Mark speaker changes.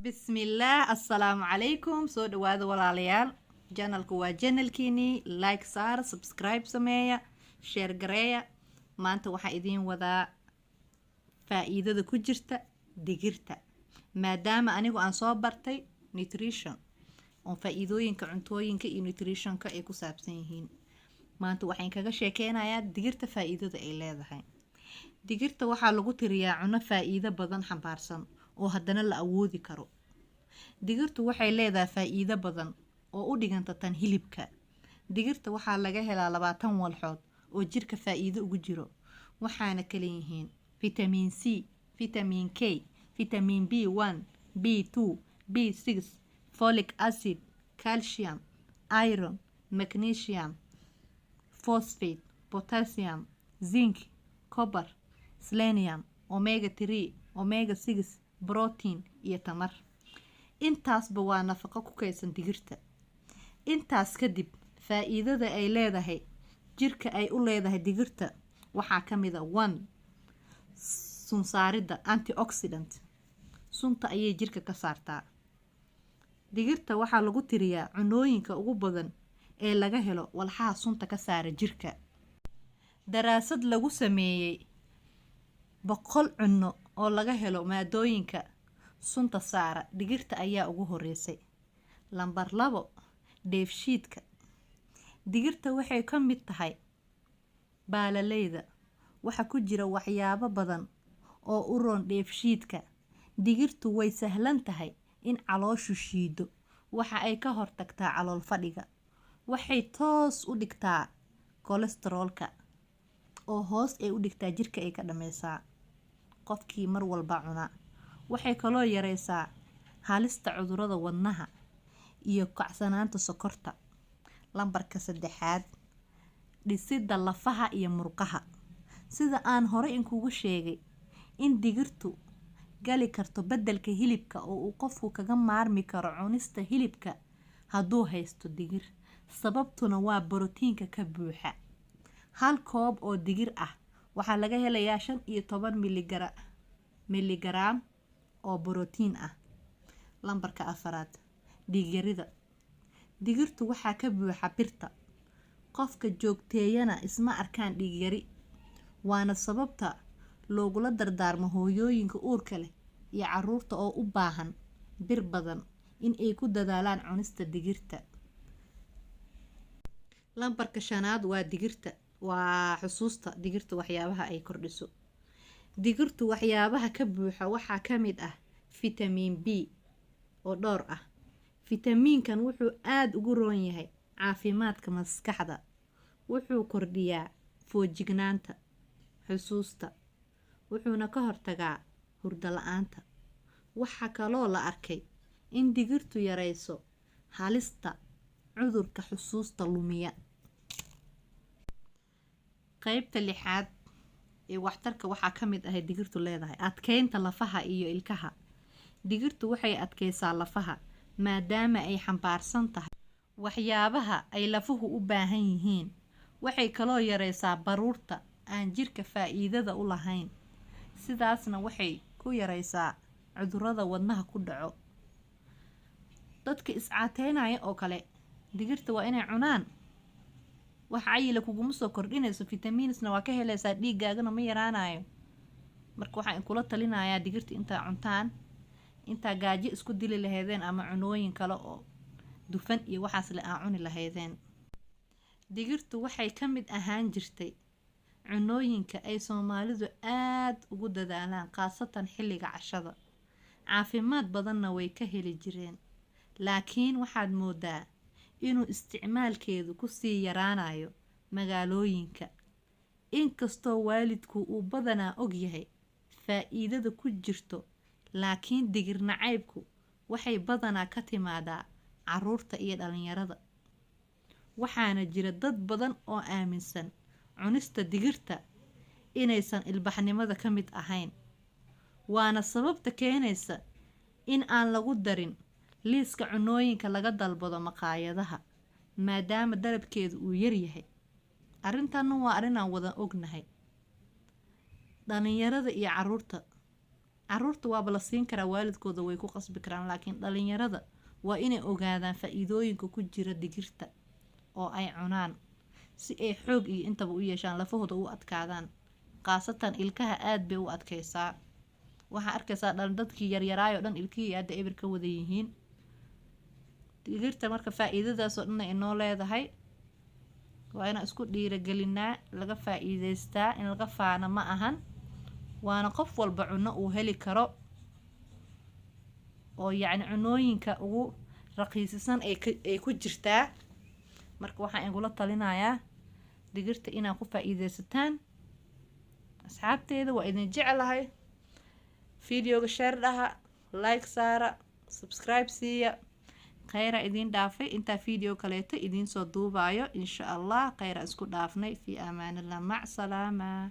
Speaker 1: Bismillaah, assalaamu calaykum. Soo dhawaada walaalayaal, channelku waa channelkiinii. Like saar, subscribe sameeya, share gareeya. Maanta waxaa idiin wadaa faa-iidada ku jirta digirta, maadaama anigu aan soo bartay nutrition oo faa-iidooyinka cuntooyinka iyo nutritionka ay ku saabsan yihiin. Maanta waxaan kaga sheekeynayaa digirta, faa-iidada ay leedahay. Digirta waxaa lagu tiriyaa cuno faa-iido badan xambaarsan oo haddana la awoodi karo. Digirtu waxay leedahay faa-iido badan oo u dhiganta tan hilibka. Digirta waxaa laga helaa 20 walxood oo jirka faa-iido ugu jiro, waxaana kala yihiin vitamin C, vitamin K, vitamin B1, B2, B6, folic acid, calcium, iron, magnesium, phosphate, potassium, zinc, copper, selenium, omega 3, omega 6, protein iyo tamar. Intaasba waa nafaqo ku kaydsan digirta. Intaas kadib, faa-iidada ay leedahay jirka ay u leedahay digirta waxaa ka mid a: one, sunsaaridda, antioxidant, sunta ayay jirka ka saartaa. Digirta waxaa lagu tiriyaa cunooyinka ugu badan ee laga helo walxaha sunta ka saara jirka. Daraasad lagu sameeyey 100 cunno oo laga helo maadooyinka sunta saara, digirta ayaa ugu horeysay. Lambar 2, dheefshiidka. Digirta waxay ka mid tahay baalaleyda. Waxaa ku jira waxyaabo badan oo u roon dheefshiidka. Digirtu way sahlan tahay in calooshu shiido. Waxa ay ka hortagtaa calool fadhiga. Waxay toos u dhigtaa kolestaroolka oo hoos ay u dhigtaa, jirka ay ka dhameysaa qofkii mar walba cuna. Waxay kaloo yareysaa halista cudurada wadnaha iyo kacsanaanta sokorta. Lambarka saddexaad, dhisidda lafaha iyo murqaha. Sida aan hore inkugu sheegay in digirtu gali karto beddelka hilibka oo uu qofku kaga maarmi karo cunista hilibka hadduu haysto digir, sababtuna waa borotiinka ka buuxa. Hal koob oo digir ah waxaa laga helayaa 15 miligaraam oo borotiin ah. Lambarka afaraad, dhiigyarida. Digirtu waxaa ka buuxa birta. Qofka joogteeyana isma arkaan dhiigyari, waana sababta loogula dardaarmo hooyooyinka uurka leh iyo caruurta oo u baahan bir badan in ay ku dadaalaan cunista digirta. Lambarka shanaad waa digirta, waa xusuusta. Digirta waxyaabaha ay kordhiso, digirtu waxyaabaha ka buuxa waxaa ka mid ah fitamiin B oo dhowr ah. Fitamiinkan wuxuu aada ugu roon yahay caafimaadka maskaxda. Wuxuu kordhiyaa foojignaanta, xusuusta, wuxuuna ka hortagaa hurdo la-aanta. Waxaa kaloo la arkay in digirtu yareyso halista cudurka xusuusta lumiya. Qeybta lixaad ee waxtarka waxaa ka mid ahay digirtu leedahay adkeynta lafaha iyo ilkaha. Digirtu waxay adkeysaa lafaha maadaama ay xambaarsan tahay waxyaabaha ay lafuhu u baahan yihiin. Waxay kaloo yareysaa baruurta aan jirka faa-iidada u lahayn, sidaasna waxay ku yareysaa cudurada wadnaha ku dhaco. Dadka iscaateynaya oo kale digirta waa inay cunaan. Wax cayila kuguma soo kordhinayso, vitaminsna waa ka helaysaa, dhiiggaagana ma yaraanayo. Marka waxaan kula talinayaa digirta intaa cuntaan, intaa gaajo isku dili lahaydeen ama cunooyin kale oo dufan iyo waxaas le aa cuni lahaydeen. Digirtu waxay ka mid ahaan jirtay cunooyinka ay Soomaalidu aada ugu dadaalaan, khaasatan xilliga cashada. Caafimaad badanna way ka heli jireen, laakiin waxaad moodaa inuu isticmaalkeedu kusii yaraanayo magaalooyinka, inkastoo waalidku uu badanaa ogyahay faa-iidada ku jirto. Laakiin digir nacaybku waxay badanaa ka timaadaa caruurta iyo dhalinyarada, waxaana jira dad badan oo aaminsan cunista digirta inaysan ilbaxnimada ka mid ahayn, waana sababta keenaysa in aan lagu darin liiska cunooyinka laga dalbado maqaayadaha, maadaama dalabkeedu uu yaryahay. Arrintanna waa arrin aan wada ognahay. Dhalinyarada iyo caruurta. Caruurta waaba la siin karaa, waalidkooda way ku qasbi karaan, laakiin dhalinyarada waa inay ogaadaan faa-iidooyinka ku jira digirta oo ay cunaan si ay xoog iyo intaba u yeeshaan, lafahooda u adkaadaan. Khaasatan ilkaha aada bay u adkeysaa. Waxaa arkaysaa dhan dadkii yaryaraayoo dhan ilkihii hadda eber ka wada yihiin. Digirta marka faa-iidadaasoo dhan inoo leedahay, waa inaan isku dhiiragelinaa, laga faa-iideystaa, in laga faana ma ahan. Waana qof walba cuno uu heli karo oo yacni cunooyinka ugu raqiisisan ay ku jirtaa. Marka waxaan igula talinayaa digirta inaad ku faa-iideysataan. Asxaabteeda, waa idin jeclahay. Videoga share dhaha, like saara, subscribe siiya. Kheyra idiin dhaafay intaa video kaleeto idiin soo duubaayo, insha Allah. Kheyra isku dhaafnay. Fii amaanillah, mac salaama.